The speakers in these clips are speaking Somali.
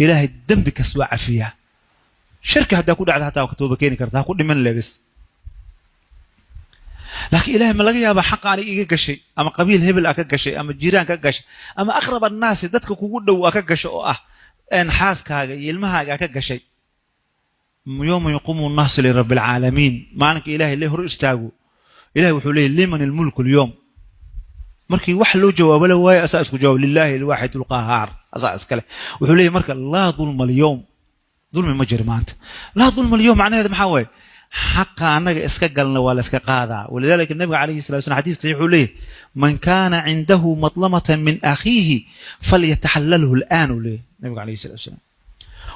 Ilaahay dembi kasta waa cafiyaa. Shirki haddaa ku dhacda hataa waa ka tooba keeni karta, ha ku dhiman lebis. Laakiin Ilahay ma laga yaabaa xaqa aniga iga gashay, ama qabiil hebel a ka gashay, ama jiiraan ka gashay, ama أقرب الناس, dadka kugu dhow a ka gasho oo ah xaaskaaga iyo ilmahaaga a ka gashay? يوم يقوم الناس لرب العالمين, maalinka Ilahay le hor istaago, Ilahay wuxuu leeyay: "لمن الملك اليوم?" Markii wax loo jawaabo la waayo, asaa isku jawaab: "لله الواحد القهار." Asaa iskale. Wuxuu leeyahy marka: "لا ظلم اليوم." Dulmi ma jiro maanta. لا ظلم اليوم macnaheeda maxaa waaye? Xaqa annaga iska galna waa la iska qaadaa. ولذلك nabiga عليه الصلاة والسلام xadiiska saxiix wuxuu leeyahy: "من كان عنده مظلمة من أخيه فليتحلله الآن." Uu leeyahy nabiga عليه الصلاة والسلام: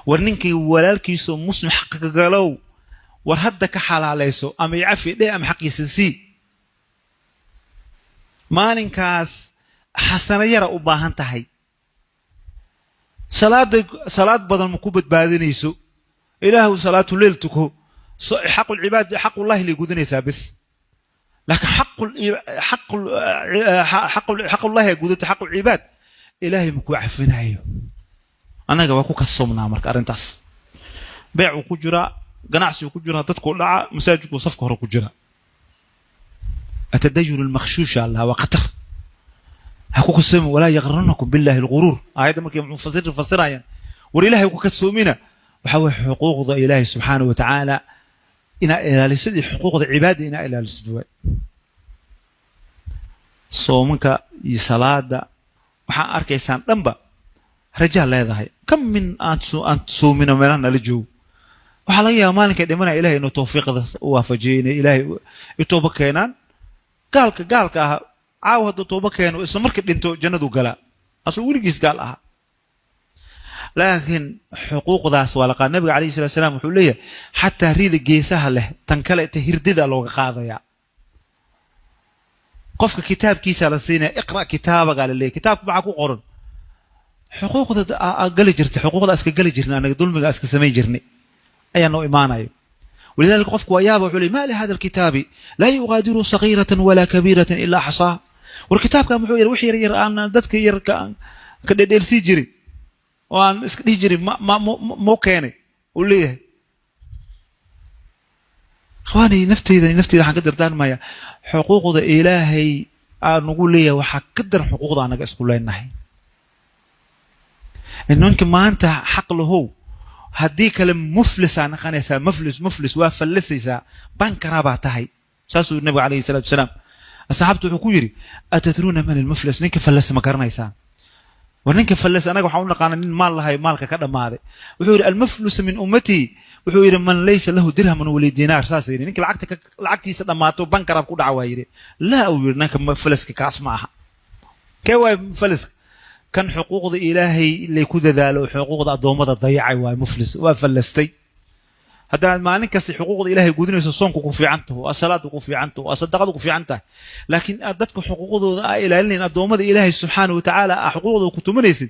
war ninkii walaalkiisoo muslim xaqa ka galow, war hadda ka xalaalayso, ama icafi dheh ama xaqiisa sii. Maalinkaas xasano yara u baahan tahay. Salaada salaad badan ma ku badbaadinayso. Ilaahu salaatuleyl tuko, حق العباد, حق الله lay gudanaysaa bes. Laakiin حق الله gudato, حق العباد Ilaahay ma ku cafinayo. Annaga waa ku kasomnaa marka arrintaas. Beecuu ku jiraa, ganacsiguu ku jiraa, dadkuu dhaca, masaajidkuu safka hore ku jira. التدين المغشوش allah waa khatar. Ha ku kasoomi. ولا يغرنكم بالله الغرور. Aayadda markay mufasiriin fasirayaan, war Ilahay ku kasoomina. Waxaa weye xuquuqda Ilaahay subxaanahu wa tacaala inaa ilaalisid iyo xuquuqda cibaada inaa ilaalisid waay. Soomanka iyo salaada waxaa arkaysaan dhanba rajaa leedahay. Kam min aan soomino meelaha nala joogo, waxaa laga yaaba maalinkay dhimanaya Ilahay inuu tawfiiqda u waafajiyay, inay Ilaahay i tooba keenaan. Gaalka gaalka ah caawa hadduu tooba keeno, isla markii dhinto jannadu galaa, asuu weligiis gaal ahaa. Laakiin xuquuqdaas waa la qaad. Nabiga عليه الصلاة والسلام wuxuu leeyahay xataa rida geesaha leh, tan kale ta hirdida looga qaadayaa. Qofka kitaabkiisa la siinaya: "اقرأ كتابك" la leeyahy. Kitaabka maxaa ku qoran? Xuquuqda gali jirtay, xuquuqda iska gali jirnay anaga, dulmiga iska samayn jirnay ayaa noo imaanayo. ولذلك qofku waa yaaba, wuxuu leey: "ما لهذا الكتاب لا يغادر صغيرة ولا كبيرة إلا أحصاها." War kitaabka muxuu yar wax yar yar aan dadka yar ka dhedheelsii jirin oo aan iska dhihi jirin ma moo keenay, uu leeyahay. Ikhwaani, nafteyda waxaan ka dardaarmaya: xuquuqda Ilaahay aan ugu leeyahay waxaa ka daran xuquuqda anaga isku leenahay. Ninka maanta xaq lahow, haddii kale muflisaa naqanaysaa. Muflis, muflis, waa fallisaysaa, bankaraa baa tahay. Saasuu nabiga عليه الصلاة والسلام asxaabtu wuxuu ku yidhi: "أتدرون من المفلس?" Ninka fallasa ma garanaysaan? War ninka fallas anaga waxaan u naqaana nin maal lahay, maalka ka dhammaaday. Wuxuu yidhi: "المفلس من أمتي," wuxuu yidhi, "من ليس له درهم ولا دينار." Saas yidhi. Ninka lacagta lacagtiisa dhammaato bankaraab ku dhaca waa yidhi. Laa, uu yidhi, ninka falaska kaas ma aha. Kee waay falaska? Kan xuquuqda Ilaahay lay ku dadaalo, xuquuqda addoommada dayacay waay muflis, waa fallastay. Haddaad maalin kasta xuquuqda Ilaahay gudinayso, soonku ku fiican taho, salaadu ku fiican taho, sadaqadu ku fiican tahay, laakiin aad dadka xuquuqdooda aa ilaalinayn, addoommada Ilaahay subxaana wa tacaala aa xuquuqdooda ku tumanaysid,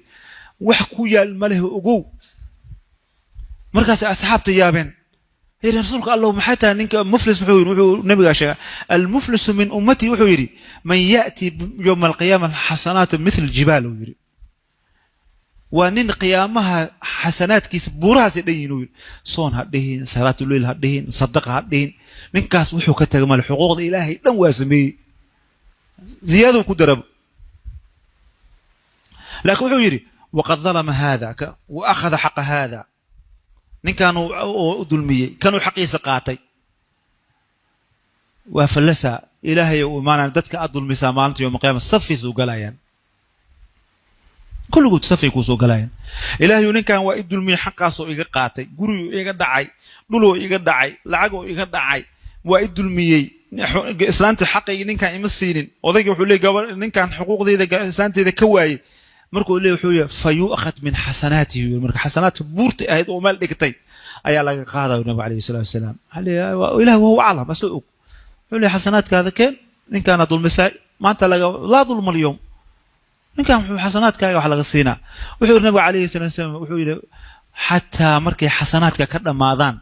wax ku yaal ma leh, ogow. Markaasay asxaabta yaabeen. Yidhi: "Rasuulka Allah, maxay tahay ninka muflis?" Muxuu yidhi? Wuxuu nabigaa sheegay: "المفلس من أمتي," wuxuu yidhi, "من يأتي يوم القيامة حسنات مثل الجبال." Uu yidhi waa nin qiyaamaha xasanaadkiisa buurahaasay dhan yihin. Uu yidhi soon ha dhihin, salaatuleyl ha dhihin, sadaqa ha dhihin, ninkaas wuxuu ka tagay male. Xuquuqda Ilaahay dhan waa sameeyey, ziyaaduu ku darabo. Laakiin wuxuu yidhi: "وقد ظلم هذا وأخذ حق هذا." Ninkanuu u dulmiyey, kanuu xaqiisa qaatay, waa fallasa. Ilaahay u imaanaan dadka aad dulmisaa maalinta yowma qiyaama, safay soo galayaan, kulligood safay kuu soo galayaan. Ilaahayu, ninkan waa i dulmiyey, xaqaasoo iga qaatay, guriguu iga dhacay, dhuloo iga dhacay, lacagoo iga dhacay, waa i dulmiyey, islaanta xaqaygi ninkan ima siinin. Odayga wuxuu leey gaba ninkan xuquuqdeyda islaanteeda ka waayey. Markuu leey wuxuu yahay: "فيؤخذ من حسناته." Marka xasanaadka buurta ahayd oo meel dhigtay ayaa laga qaadaya. Nabiga عليه الصلاة والسلام waxaa leeyahay: Ilaah وهو أعلم, asoo og, wuxuu leeyahay: "Xasanaadkaada keen, ninkaana dulmisay maanta laga." لا ظلم اليوم. Ninkan wuxuu xasanaadkaaga wax laga siinaa. Wuxuu yidhi nabiga عليه الصلاة والسلام, wuxuu yidhi xataa markay xasanaadka ka dhammaadaan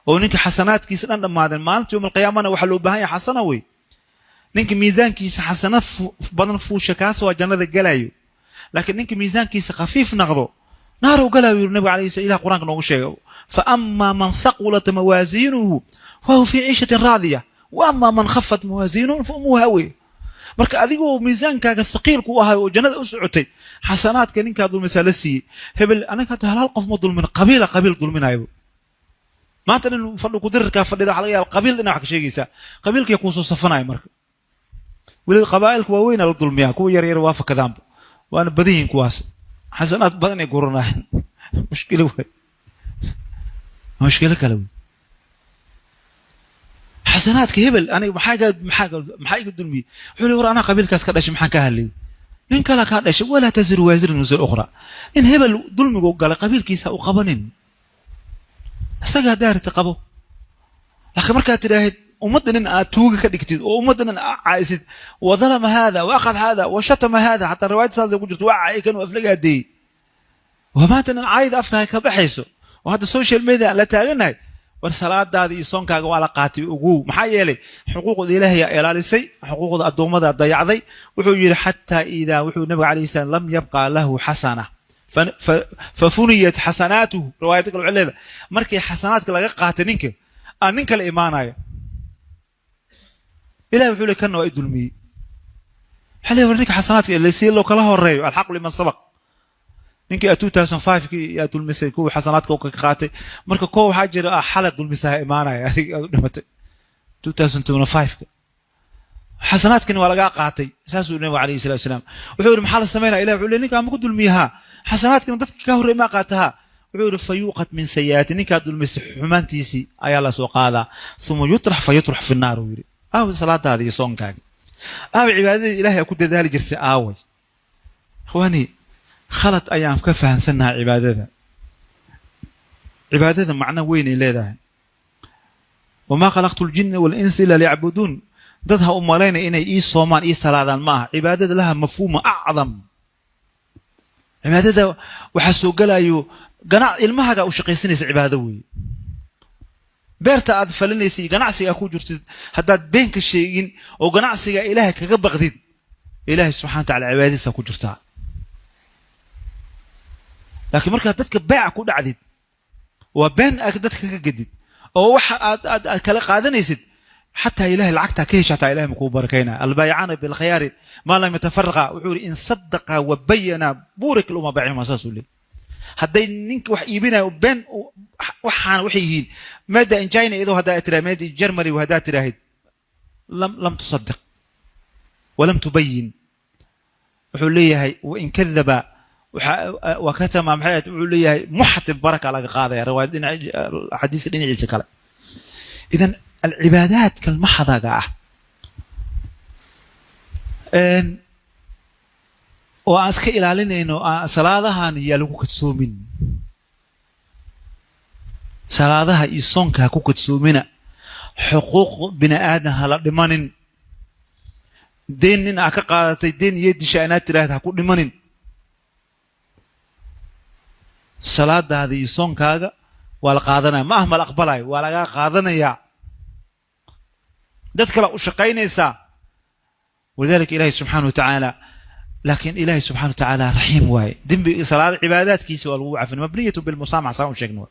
oo ninka xasanaadkiisa dhan dhammaadeen maalinta yowm alqiyaamana, waxaa loo baahan yahay xasana wey. Ninka miisaankiisa xasana badan fuusha, kaas waa jannada galayo. Laakiin ninka miisaankiisa khafiif naqdo, Naarow galaa yiri nabiga calayhi salam. Ilah Qur-aanka noogu sheegay: "Fa amaa man thaqulat mawaasiinuhu fahuwa fii ciishatin raadiya, wa amaa man khafat mawaasiinuhu fa ummuhu haawiya." Marka adigoo miisaankaaga thaqiilku u ahay oo jannada u socotay, xasanaadka ninkaa dulmisaa la siiyey. Hebel anaga hata hal hal qof ma dulmin, qabiila qabiil dulminayo. Maanta nin fadhi kudirirkaa fadhida, waxa laga yaaba qabiil dhinac wax ka sheegaysaa, qabiilkii kuusoo safanaya. Marka weli qabaa'ilka waaweyna la dulmiyaa, kuwa yar yar waa fakadaanba, waana badan yihiin kuwaas, xasanaad badan ay guranayaan. Mushkilo waay, mushkilo kale wey. Xasanaadka hebel aniga maxaa iga dulmiyey? Wuxuu li: "War, anaa qabiilkaas ka dhashay, maxaan ka hadlayay?" Nin kala kaa dhashay. "Walaa taziru waasiratun wisra ukhraa." Nin hebel dulmigu galay qabiilkiisa u qabanin, isaga haddaa rita qabo. Laakiin markaad tidhaahid ummadda nin aad tuuga ka dhigtid oo ummadda nin aad caa'isid, "Wa dalama hada wa akhad hada wa shatama hada", xataa riwaayad saasay ku jirto, waa caayay kan, aflaga adeeyey. Waa maanta nin caayida afka ka baxayso oo hadda social media aan la taaganahay. War, salaadaada iyo soonkaaga waa la qaatay, ogow. Maxaa yeelay, xuquuqda Ilaahay aa ilaalisay, xuquuqda addoommada dayacday. Wuxuu yidhi xataa idaa, wuxuu nabiga calayhi salam, "lam yabqa lahu xasana fafuniyat xasanaatuhu." Riwaayada kale waxay leedahay markii xasanaadka laga qaatay ninka aan nin kale imaanayo, Ilahi wuxuu le: "Kanna waa i dulmiyey." Waxaa leeyahay, war, ninka xasanaadka si loo kala horeeyo, "alxaqu liman sabaq". Ninkii aad 2005 kii aad dulmisay, kuwii xasanaadka ka qaatay. Marka kuwa waxaa jira xalay dulmisaha imaanaya, adig aad u dhimatay 2025 ka, xasanaadkani waa lagaa qaatay. Saasuu nabiga calayhi salatu wasalaam wuxuu yidhi. Maxaa la samaynaya? Ilah wuxuu le: "Ninkaa ma ku dulmiyahaa? Xasanaadkana dadka ka horrey maa qaatahaa?" Wuxuu yidhi: "Fayuuqad min sayi'aati." Ninkaa dulmisay xumaantiisii ayaa la soo qaadaa. "Uma yutrax, fa yutrax fi naar," uu yidhi. Aaway salaadaada iyo soonkaaga? Aaway cibaadadii Ilahay aa ku dadaali jirtay? Aaway? Ikhwaani, khalad ayaan ka fahansannahay cibaadada. Cibaadada macno weynay leedahay. "Wamaa khalaqtu ljinna walinsa illa liyacbuduun." Dad ha u malaynaya inay ii soomaan, ii salaadaan, ma aha. Cibaadada laha mafhuuma acdam. Cibaadada waxaa soo gelayo ganac ilmahaga u shaqaysanaysa, cibaado weeye. Beerta aad falinaysa iyo ganacsiga ku jirtid, haddaad been ka sheegin oo ganacsiga Ilaahay kaga baqdid, Ilaahay subxana wa tacala cibaadadiisa ku jirtaa. Laakiin markaad dadka beeca ku dhacdid, waa been aad dadka ka gedid oo waxa aad kala qaadanaysid, xataa Ilahay lacagtaa ka hesha, xataa Ilahay makuu barakaynaya. "Albaayicaana bilkhiyaari maa lam yatafaraqa." Wuxuu yidhi: "In sadaqa wa bayana buurik lahuma baycihuma." Saasuu leeyay. Hadday ninka wax iibinayo been, waxaana waxay yihiin made in China, iyadoo haddaa tiraahid made in Germany, haddaa tiraahid lam tusadiq walam tubayin, wuxuu leeyahay "wain kadaba wa katama", maxay ahayd? Wuxuu leeyahay muxatib baraka laga qaadaya, riwaayad dhinac, xadiiska dhinaciisa kale. Idan alcibaadaadka almaxdaga ah oo aan iska ilaalinayno salaadahan, yaa lagu kadsoomin. Salaadaha iyo soonka ha ku kadsoomina. Xuquuq bini aadan ha la dhimanin. Deen nin aa ka qaadatay, deen iyo disha inaad tiraahda, ha ku dhimanin. Salaadaada iyo soonkaaga waa la qaadanaya, ma ah ma la aqbalayo, waa lagaa qaadanayaa. Dad kale u shaqaynaysaa. Walidalika Ilahi subxaana wa tacaala, laakiin Ilahi subxana wa tacaala raxiim waaye. Dembi salaada cibaadaadkiisa waa lagu cafin, mabniyatu bilmusaamaxa, saan u sheegna.